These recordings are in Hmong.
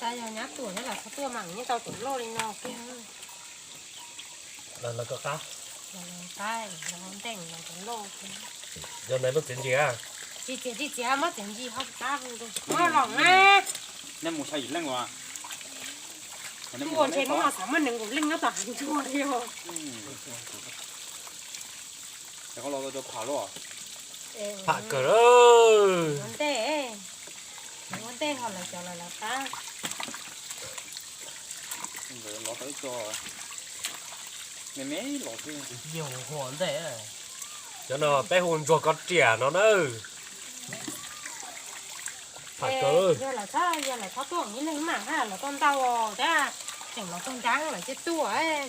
Tab yog nyab tuam nyob los txhob tuaj mas nyeej tau tuam loj li no kiag. Los los koj qab. Los los qab, los nteej los tuam loj kiag. Yog nais muab txiav ntsis a? Tsis txiav, tsis txiav, muab txiav ntsis ho qab. Muab los na. Nej mus xya yim leej los? Tuaj ntshe muaj xav muaj nees nkaum leej nyob tom hav ntsuag li os. Pham kawg. Ua ntej, ua ntej ho lawv cov lawv lawv qab. Los tau ib co me me los xwb. Yog ua ntej. Cov no peb hu ntsuag koj riam no na. Pham kawg. Yog lawv txhob, yog lawv txhob tuaj ib leeg mas haj los tuaj ntau os, tab tseem los tuaj nrab lawv thiaj tuaj.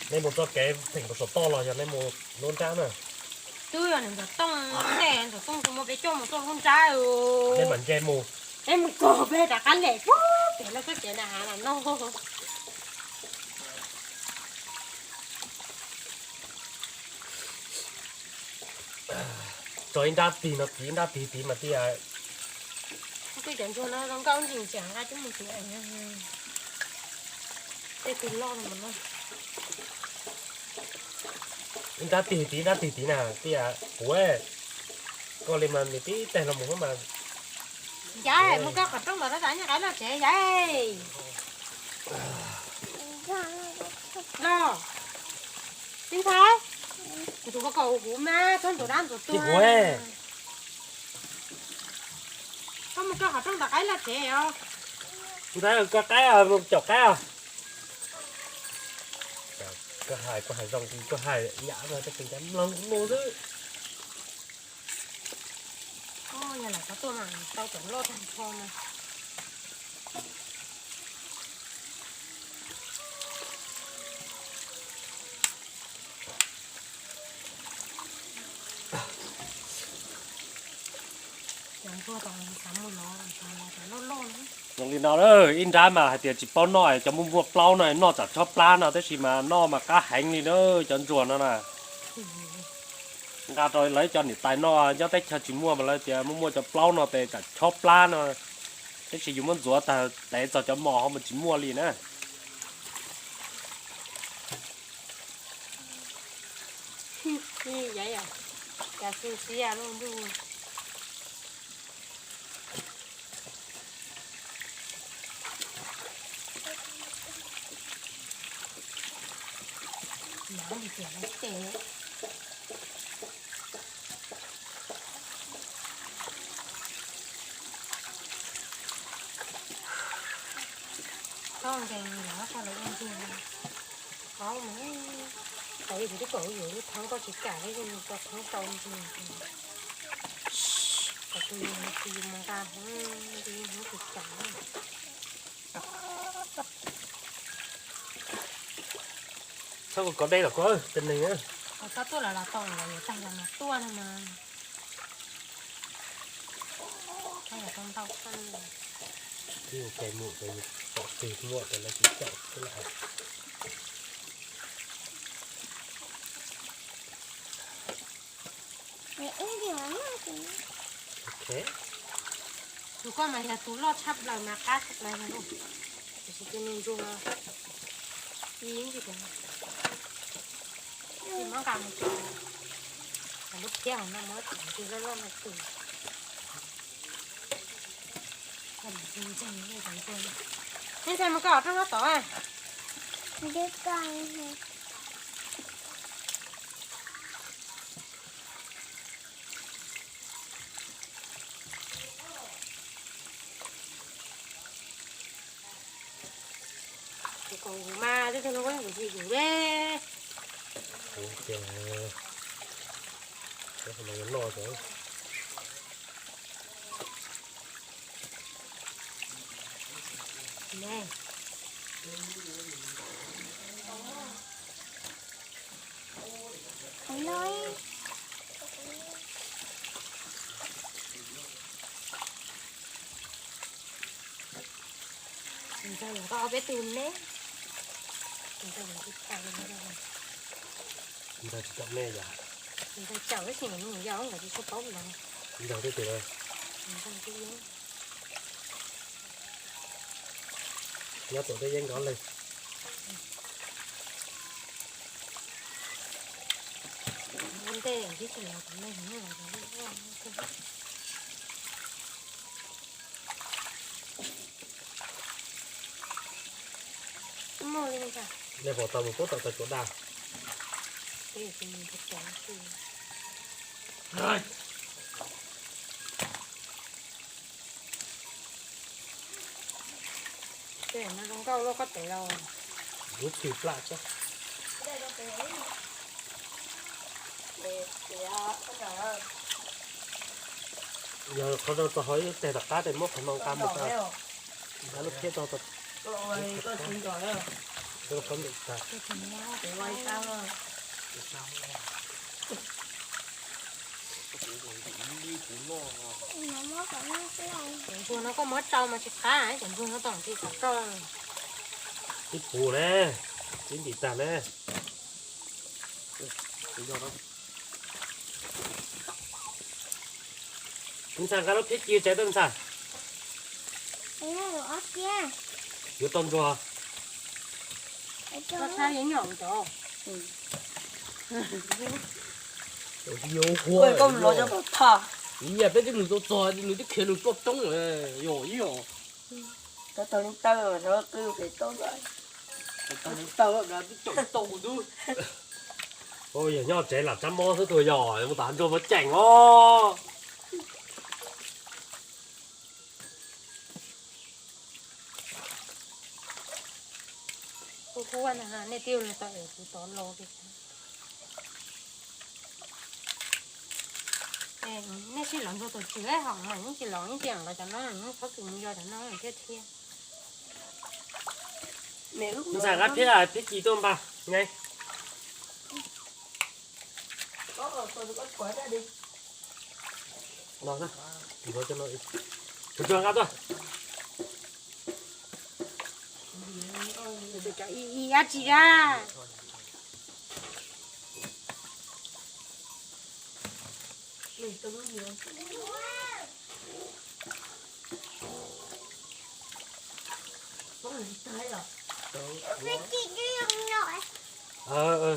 Nej mus txoj kev pheem rau saum toj los yog nej mus lub nrab na? Twb yog nws ntxuav tooj ntej, ntxuav tooj tus muaj peb coj mus tuaj lub nrab. Nej mam nce mus. Peb mus txog peb rov qab lem pem lub txoj kev na hav los no. Tso ib nrab tig no, tig ib nrab tig tig mas tij. Twb cov ntsuag no zoo nkauj ntsis ntsia nqa coj mus tiv. Tej tig loj no mas no. Ib nrab tig tiv, ib nrab tig tiv na tij. Kuv, koj li mas nws tib teg los mus mas. Yai, mus koj qhov rooj ntawd tab tom nyuam qaib loj tsev yai. Los, tij ntxhais, kuv tus poj koob kuv mas txhob ntxuav dab ntxuav tuag. Koj mus koj qhov rooj ntawd qaib loj tsev os. Ntxhais, koj qaib, mus caum qaib os. Koj hais, koj hais zoo, koj hais yam no tej tus cas mloog kuv mus xwb. Yog lawv txhob tuaj mas tau cov loj tag nrho mas. Zoo li no, ib nrab mas hais tias tsis paub noj, cov muaj muaj plaub no noj tsam chob plab no, tab sis mas noj mas qab heev li na, cov ntsuag no na. Nqa rau lawv cov niam tais noj, nyob teb chaws tsis muaj mas lawv tias muaj muaj cov plaub no tes tsam chob plab no, tab sis yus muab ntxuav tag tev txog cov mos ho mas tsis muaj li na. Cas xu xiab lub ntuj. Nov li tias lawv ces txhob nkees los txhob lawv ua ntxiag. Paub mas, tau ib tug twb kom yus lub thoob koj tsis kam thiab, yus tau thoob tau ntxiag. Kom tus yus mus tsis yus mus nqa hov, tus yus mus tsis kam. Txhob kov deb los koj, tus neeg. Txhob tuaj los los tau los yuav tag los mas tuaj no mas. Txhob yog tau ntau koj. Twb ua ke mus ces tom twg muaj ces lawv tsis caum xwb lawm. Tus koj mas yog tus loj tshaj plaws mas qab tshaj plaws no lauj. Tiam sis tus me ntsuag ib ntsis muab nqa mus tso, lub phiab hauv no muab tus ntsuag loj loj no tus. Ib ntxhais mus koj tom no tod. Kuv kom kuv mas, tej tug no kuv tsis yus le. Kuv tias, kuv noj ces. Ntxawg yuav tau ob peb tug me. Ntxawg yuav tsis tau, ntxawg tsis tau me yom. Ntxawg tsaum tab sis nws yau nkawd tsis tshua paub los. Ntxawg twb tias, ntxawg twb yau. Nyob tom tej yeeb nkov leeg. Nej pom tau mus pub tom tau tsuav daj. Lub tshwm plam xwb. Yog qhov no txog ho ib teg tom qab tes muab qhov no nqa mus tau. Nqa lub phiab tso tau. Lub phiab tag. Cov ntsuag no koj muab tsau mas tsis qab, cov ntsuag no tom ntsis tom rau. Ib puv ne, ib ntim tag ne. Ntxhais nqa lub phiab ci tsev tuaj ntxhais. Yuav tau ntsuag. Nyias peb tib nws tau txog nws tib khiav nws ploj roob yog ib yog. Yog nyob tsev lam tsab mob xwb tuag yog mus tom ntsuag muab ceem os. Kuv kuv nej twb los tau es kuv tod los. Nej sib los ntsuag tus tswv hom mas yeej tsis los ib tiam los cov no yeej txhob kws mus yos cov no thiab thiab. Ntxhais nqa phiab, phiab ci tuaj npaj nqe. Tus ntsuag nqa tuaj. Ib dab tsi a?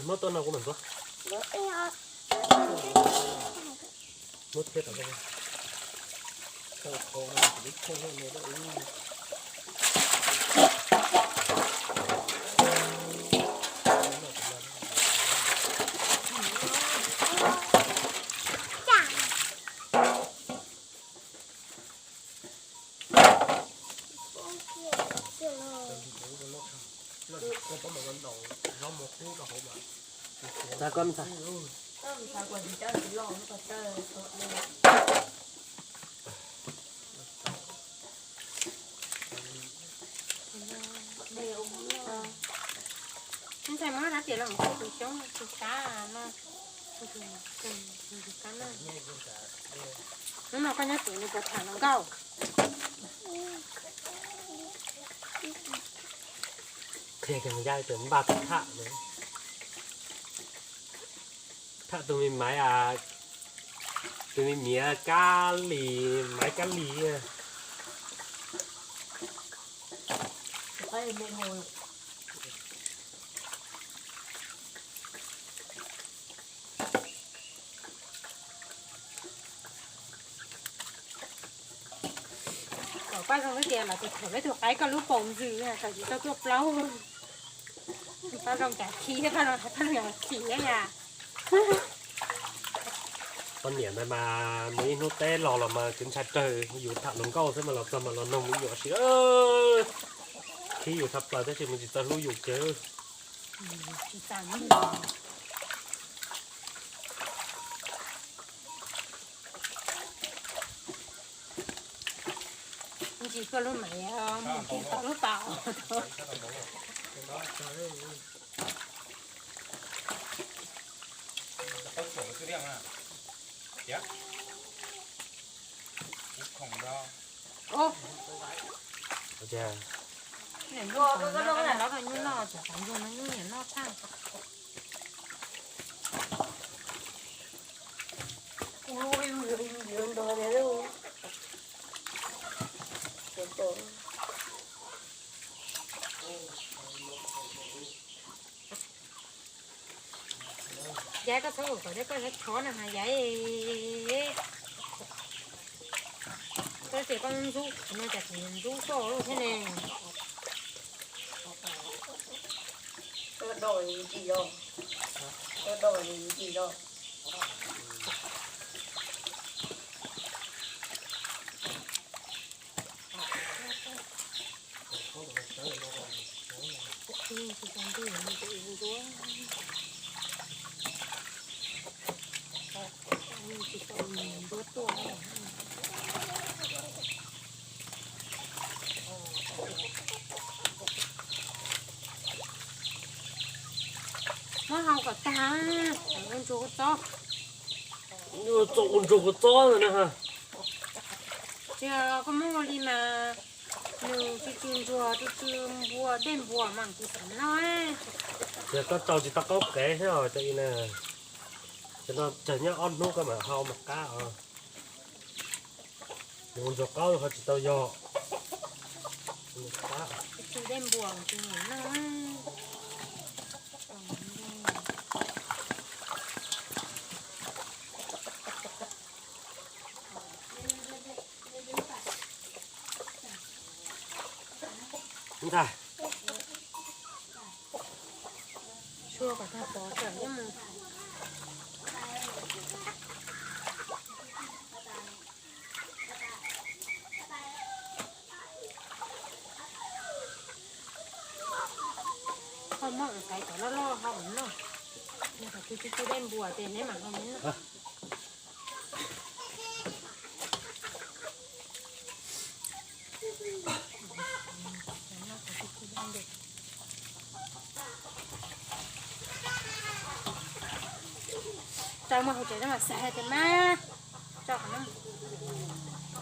Muab tuaj no kuv mam ntxuav. Muab thiab rau. Txav koj ntxhais. Ntxhais muab rab riam los mus tus xyoob tus kab no. Tus kab no. Hnub no koj nyob tim nws puas tham hluas nkauj? Qhia kiag mus ya tus npaj tham, tham tus me maiv, tus me miav kab lis, maiv kab lis. Kom paj zoo ib tias los tus thaum peb tus qaib koj lub paus ntxws kom tsis tau tuaj plaub. Paj zoo cas khi, paj zoo hais paj zoo yog khi thiab yas. Poj niam ntawd mas mus ib hnub teb los los mas kwv ntshai rawg, yus tham hluas nkauj xwb mas los txog mas los noog me nyuam si. Khib yus tshaj plaws tab sis mas tsis txawj hlub yus kiag. Ntsis koj lub maiv mus kiag tau lub pas. Ub, niam ntuj, los rau nyuj noj, cov qhov ntuj no nyuj nyiam noj tshaj. Yaiv, koj txhob ua kom thiab, koj txhob chob na has Yaiv. Koj tias koj ntxub kuv no cas kuv ntxub koj thiab ne. Muab hau kom tag, ua ntsuag kua txob. Txo ua ntsuag kua txob na. Tsis, koj muab ua li mas nws tsw tsw ntsuag tsw tsw npua dej npua mas kuv xav noj. Yog koj tso tsis tau qaub qev thiab os, cov no cog nyob ob hnub koj mam hau mas qab os. Mus ntsuag qaub ho tsis tau yog. Tsw dej npua kuv tsis nyiam noj. Ntag. Sua kom tag pov tsam ib mus. Koj muab ntxhais cov loj loj ho mus noj, yog kom tsw tsw dej npua ces neb mam ho mus noj.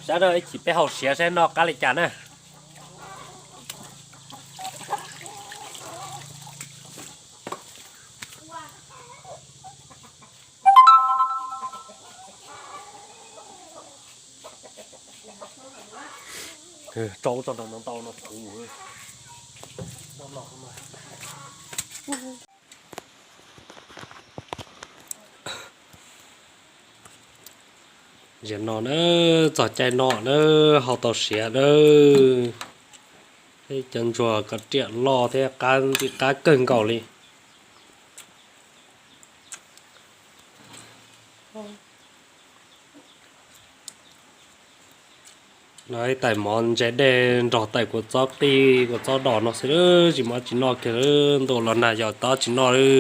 Sawv daws ib chim peb hau siav saib noj qab li cas na. Rau tso ntau ntau no puv. Ziag no na, txog caij no na, hau tau siav na. Peb cov ntsuag koj riam loj thiab qab ntxim qab kawg nkaus li. No ib tais mov ntse dej nrog tais kua txob qij kua txob dos no xwb, tsis muaj tsis noj kiag, ntuj los nag yog tab tsis noj li.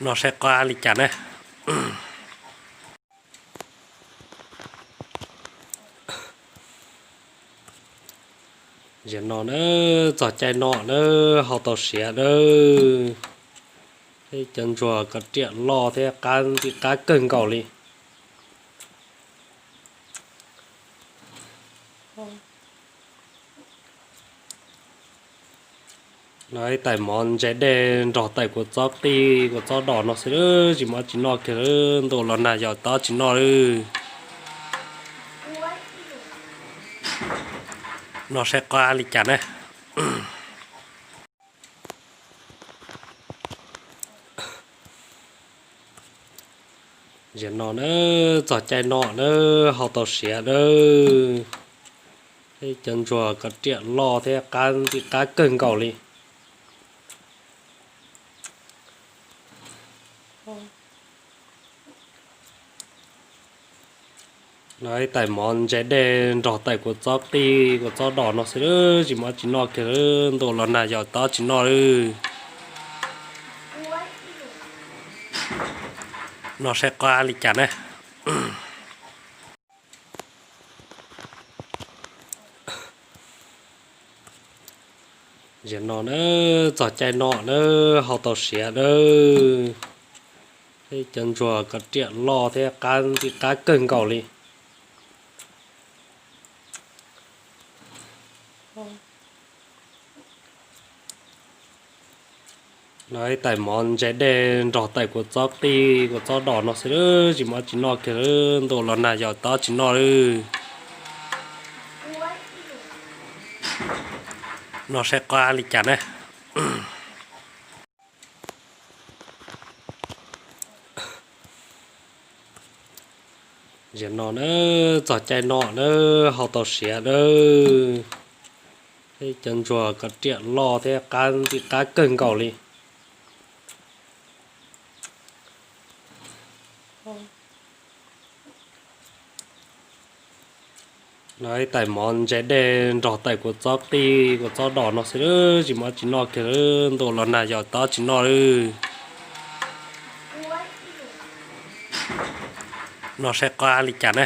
No saib qab li cas na. Ziag no na, txog caij no na, hau tau siav na. Peb cov ntsuag koj riam loj thiab qab ntxim qab kawg nkaus li. No ib tais mov ntse dej nrog tais kua txob qij kua txob dos no xwb, tsis muaj tsis noj kiag, ntuj los nag yog tab tsis noj li. No saib qab li cas na. Ziag no na, txog caij no na, hau tau siav na. Peb cov ntsuag koj riam loj thiab qab ntxim qab kawg nkaus li. No ib tais mov ntse dej nrog tais kua txob qij kua txob dos no xwb, tsis muaj tsis noj kiag, ntuj los nag yog tab tsis noj li. No saib qab li cas na. Ziag no na, txog caij no na, hau tau siav na. Peb cov ntsuag koj riam loj thiab qab ntxim qab kawg nkaus li. No ib tais mov ntse dej nrog tais kua txob qij kua txob dos no xwb, tsis muaj tsis noj kiag, ntuj los nag yog tab tsis noj li. No saib qab li cas na. Ziag no nawb, txog caij no nawb, hau tau siav nawb. Thiab cov ntsuag kov riam loj thiab qab, ntim qab kawg nkaus li. No ib tais mov ntse dej nrog tais kua txob qij kua txob dos no xwb, tsis muaj dab tsi noj kiag, ntuj los nag yog tab tsis noj li. No saib qab li cas na.